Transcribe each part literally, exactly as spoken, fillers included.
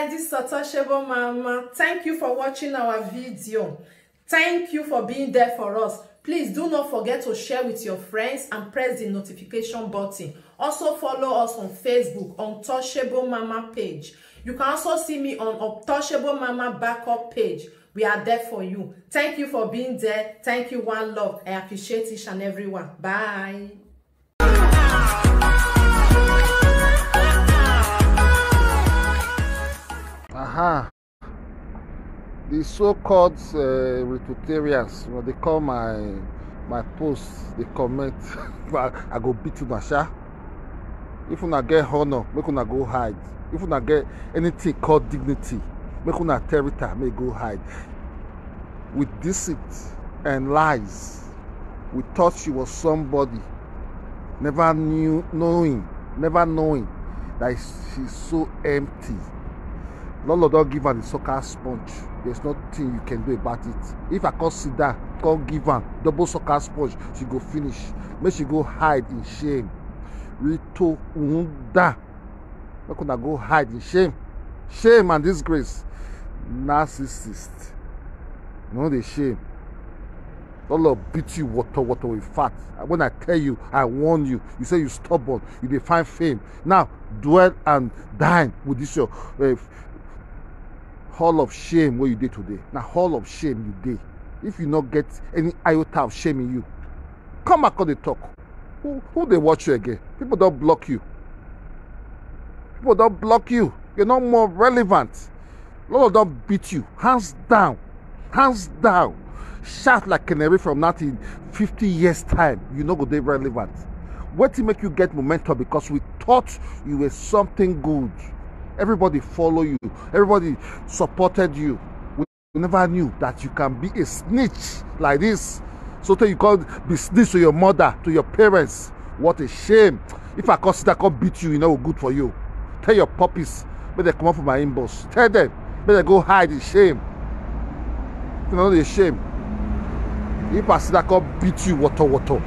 This is Untouchable Mama. Thank you for watching our video. Thank you for being there for us. Please do not forget to share with your friends and press the notification button. Also follow us on Facebook, Untouchable Mama page. You can also see me on Untouchable Mama backup page. We are there for you. Thank you for being there. Thank you, one love. I appreciate each and every one. Bye. Aha. The so-called uh, Rutotarians, you know, they call my my posts, they comment, but I go beat you, Nasha. If una get honor, make una go hide. If una get anything called dignity, make una tell Rita, make go hide. With deceit and lies, we thought she was somebody, never knew, knowing, never knowing that she's so empty. Lolo don give her the soccer sponge. There's nothing you can do about it. If I come sit down, come give her double soccer sponge, she go finish. Make she go hide in shame. Rito Unda. Make una go hide in shame. Shame and disgrace. Narcissist. No dey shame. Lolo beat you water water with fat. When I tell you, I warn you. You say you stubborn. You dey find fame. Now dwell and dine with this your uh, hall of shame where you dey today. Na hall of shame you dey. If you no get any iota of shame in you, come back come dey talk. Who who dey watch you again? People don block you. People don block you. You're not more relevant. Lolo don beat you. Hands down. Hands down. Shout like canary from now till fifty years time. You no go dey relevant. Wetin make you get momentum? Because we thought you were something good. Everybody follow you. Everybody supported you. We never knew that you can be a snitch like this. So tey you come be snitch to your mother, to your parents. What a shame. If I come sit down come beat you, e no go good for you. Tell your puppies make dem comot for my inbox. Tell them make dem go hide in shame. If una no dey shame, if I sit down come beat you water water,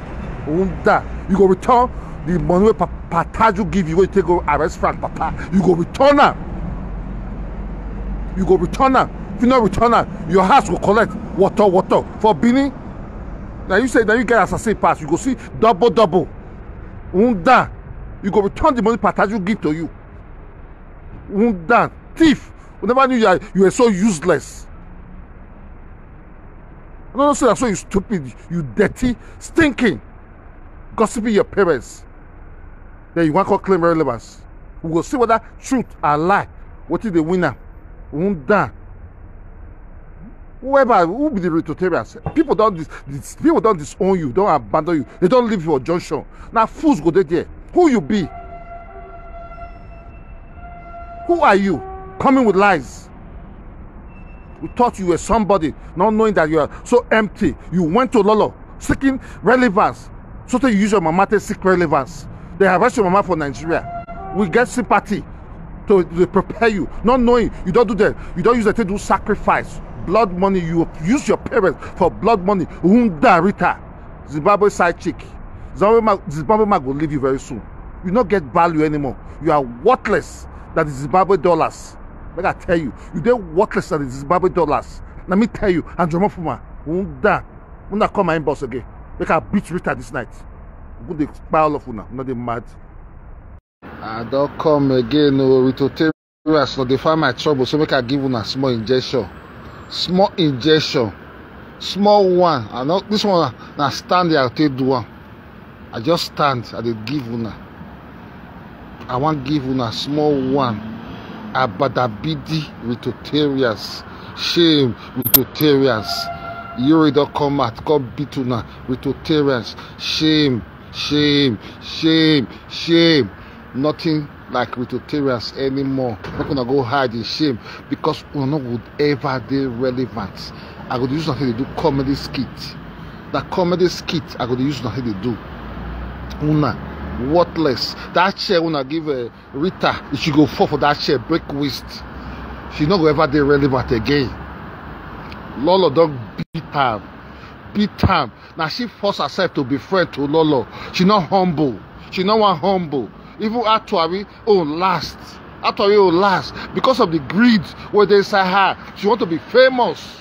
Unda, you go return the money wey Papa Taju give you wey you take go arrest Frank Papa. You go return am. You go return am. If you no return am, your house go collect water water for Benin. Na you say na you get assassin pass. You go see double double. Unda, you go return the money Papa Taju give to you. Unda, thief. We never knew you, are, you were so useless. I don't know say na so you stupid, you dirty, stinking, gossiping your parents. Then you wan come claim relevance. We go see whether truth and lie wetin dey win am. Unda. Whoever who be the Rutotarians, people don dis dis people don disown you, don abandon you, they don leave you for junction. Na fools go dey there. Who you be? Who are you? Coming with lies. We thought you were somebody, not knowing that you are so empty. You went to Lolo seeking relevance. So tey you use your mama to seek relevance. They arrest your mama for Nigeria. We get sympathy to, to prepare you, not knowing you don't do them. You don't use it to do sacrifice. Blood money, you use your parents for blood money. Unda Rita, Zimbabwe side chick. Zimbabwe man, Zimbabwe man go leave you very soon. You no get value anymore. You are worthless than the Zimbabwe dollars. Make I tell you, you dey worthless than the Zimbabwe dollars. Let me tell you, Andromofuma, Unda, una come my inbox again. Make I beat Rita this night. Go dey kpai all of una, una dey mad. I don come again o, Rito Terrace, no dey find my trouble, so make I give una small injection. Small injection. Small one. I know this one na stand there I take do am. I just stand, I dey give una. I wan give una small one. Abadabidi Rito Terrace. Shame Rito Terrace. Yuri don come out, come beat una. Rito Terrace. Shame, shame, shame, shame. Nothing like Rito Terrace anymore. Make una go hide in shame because una no go ever dey relevant. I go dey use una take dey do comedy skit. Na comedy skit I go dey use una take dey do. Una worthless. That chair una give uh, Rita, if she go fall for that chair, break waist. She no go ever dey relevant again. Lolo don beat am, beat am. Na she force herself to be friend to Lolo. She no humble. She no wan humble. Even Atuari own last. Atori will last because of the greed wey dey inside her. She want to be famous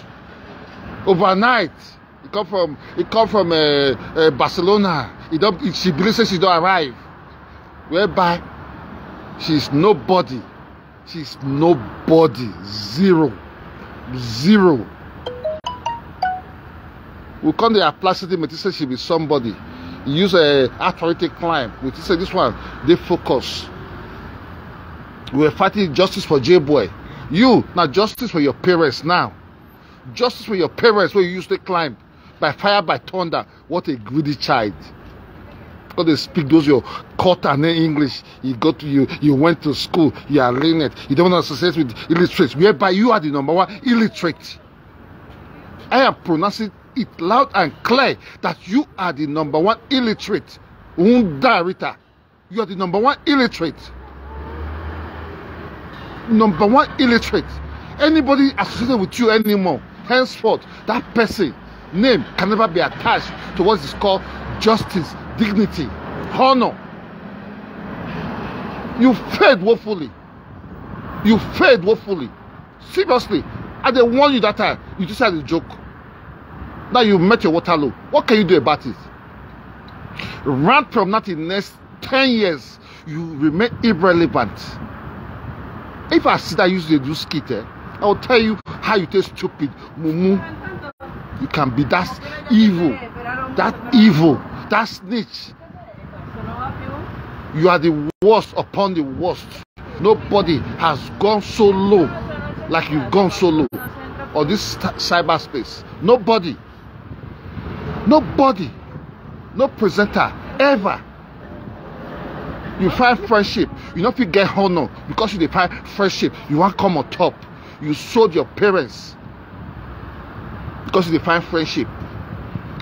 overnight. He come from he come from uh, uh, Barcelona. He don she believe say she don arrive, whereby she's nobody. She's nobody. Zero. Zero. We come dey apply sentiment say she be somebody. You use a authority climb. We say this one dey focus. We were fighting justice for J Boy. You now justice for your parents now. Justice for your parents wey you use to climb by fire by thunder. What a greedy child. Because they speak those your cut and then English. You go to you you went to school, you are learned. You don't want to associate with illiterates, whereby you are the number one illiterate. I am pronouncing it loud and clear that you are the number one illiterate. Unda Rita, you are the number one illiterate. Number one illiterate. Anybody associated with you anymore, henceforth, that person name can never be attached to what is called justice, dignity, honor. You failed woefully. You failed woefully. Seriously, I dey warn you that time. You just had a joke. Now you met your water low. What can you do about it? Run from nothing next ten years. You remain irrelevant. If I see that you dey do skit, eh, I will tell you how you take stupid, mumu. You can be that evil, that evil, that snitch. You are the worst upon the worst. Nobody has gone so low like you've gone so low on this st- cyberspace. Nobody, nobody, no presenter ever. You find friendship, you no fit get honor because you dey find friendship. You wan come on top. You sold your parents because you dey find friendship.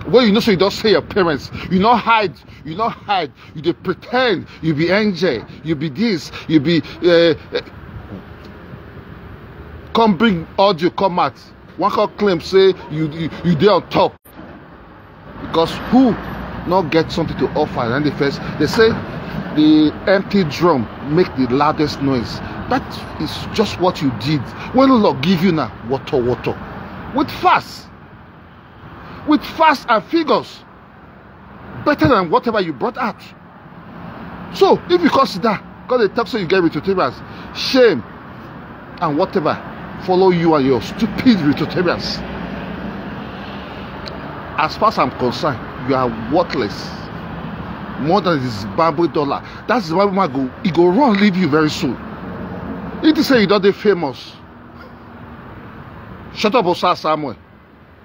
When you know so you don't say your parents, you no hide, you no hide, you dey pretend you be angel, you be this, you be uh, come bring audio come out. One come claim say you you, you dey on top. Because who not get something to offer? And the first they say the empty drum make the loudest noise. That is just what you did. When Lord give you now, water, water, with fast, with fast and figures, better than whatever you brought out. So if you consider God, they talk so you get ritutorials, shame and whatever follow you and your stupid ritutorials. As far as I'm concerned, you are worthless. More than this Zimbabwe dollar. That Zimbabwe man go, he go run leave you very soon. If you say you don't dey famous, shut up, Osa Samuel.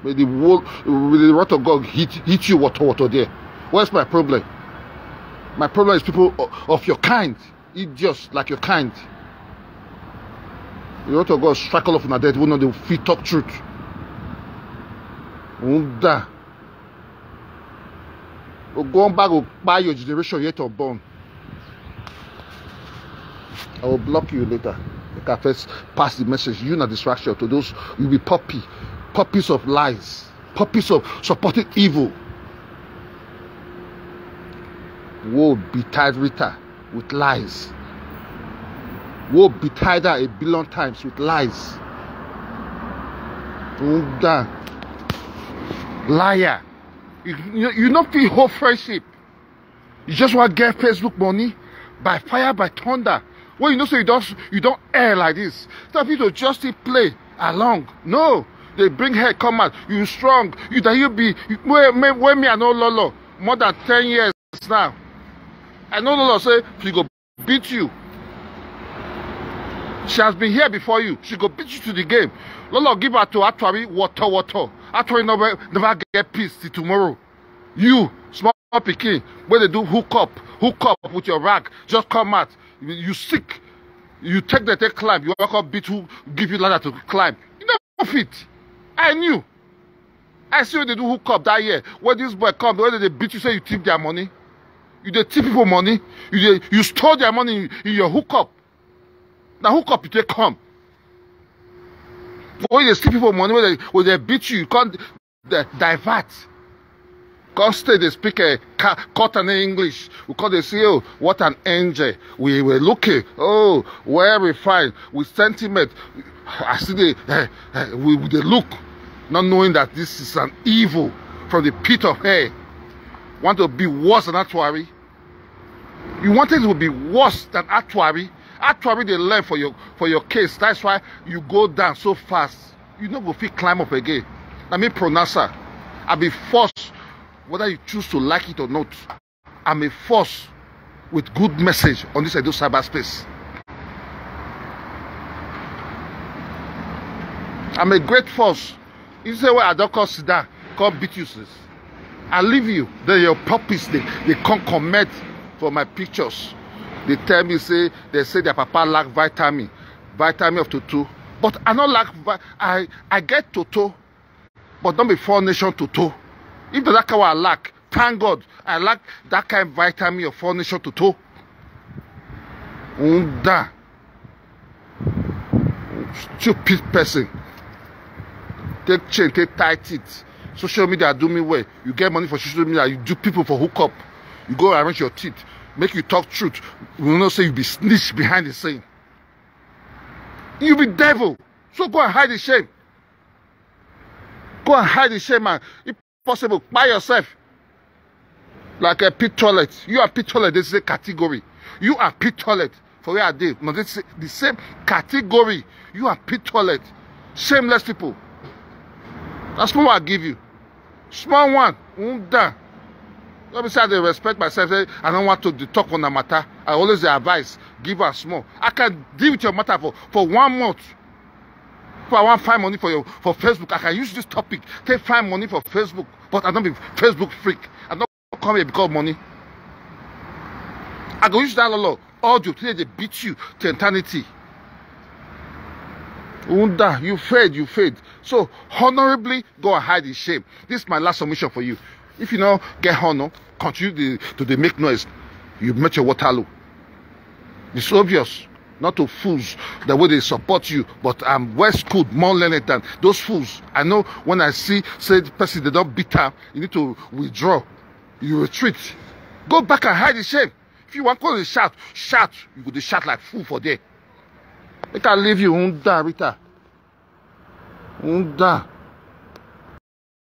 May the wall, may the wrath of God hit hit you, water, water there. Where's my problem? My problem is people o- of your kind, idiots like your kind. The wrath of God strike all of una dead. We know they fit talk truth. Unda. Go on back, go buy your generation yet unborn. I will block you later. Make I first pass the message. You na distraction to those you be puppy, puppies of lies, puppies of supporting evil. Woe betide Rita with lies. Woe betide her a billion times with lies. Unda. Liar. You, you, you no fit hold friendship. You just want get Facebook money by fire, by thunder. When you know so you don't you don't air like this. Instead of you to just still play along. No, they bring her come out. You strong. You that you be where me where me I know lolo more than ten years now. I know lolo say she go beat you. She has been here before you. She go beat you to the game. Lolo give her to Atwari water water. Atwari never never get peace till tomorrow. You small pikin wey dey do hook up, hook up with your rag, just come out. You, you sick. You take the take climb. You walk up beat who give you ladder to climb. You never fit. I knew. I see you dey do hook up that year. When this boy come, when they beat you, say you thief their money. You dey thief people money. You dey, you stole their money in, in your hook up. Now hook up you take come. When you dey steal people money, when they, when they beat you, you can't di- divert. Come stay dey speak a cut and English. We come dey say, oh, what an angel. We were looking, oh, well refined, with sentiment. I see the, eh, eh, we, we dey look, not knowing that this is an evil from the pit of hell. Want to be worse than Atuari? You want things to be worse than Atuari? Atuari dey learn for your, for your case. That's why you go down so fast. You no go fit climb up again. I mean, pronouncer, I be forced, whether you choose to like it or not. I'm a force with good message on this Edo cyberspace. I'm a great force. You say, well, I don't come sit down, come beat you, sis. I leave you. Then your puppies, they, they come comment for my pictures. They tell me, say, they say their papa lack vitamin, vitamin of Toto. But I not lack, vi- I, I get Toto, but don't be four nation Toto. If that kind I lack, thank God, I lack that kind vitamin of four nation Toto. Unda. Stupid person. Take chain, take tight it. Social media do me well. You get money for social media, you do people for hookup. You go arrange your teeth, make you talk truth. We know say you be snitch behind the scene. You be devil. So go and hide the shame. Go and hide the shame, man. If possible, buy yourself. Like a pit toilet. You are pit toilet. This is a category. You are pit toilet. For where I dey, no, this is the same category. You are pit toilet. Shameless people. That's what I give you. Small one. Unda. Let me say I dey respect myself. Say I don't want to dey talk on the matter. I always dey advise. Give her small. I can deal with your matter for, for one month. If I want find money for your, for Facebook, I can use this topic. Take find money for Facebook. But I don't be Facebook freak. I don't come here because of money. I go use that law. Audio today they beat you to eternity. Unda, you failed, you failed. So honorably go and hide in shame. This is my last submission for you. If you no get honor, continue to, to dey make noise. You met your Waterloo. It's obvious. Not to fools the way they support you, but I'm well schooled, more learned than those fools. I know when I see say the person they don't beat her, you need to withdraw. You retreat. Go back and hide the shame. If you want to shout, shout. You go to shout like fool for there. Make I leave you, Unda Rita. Unda.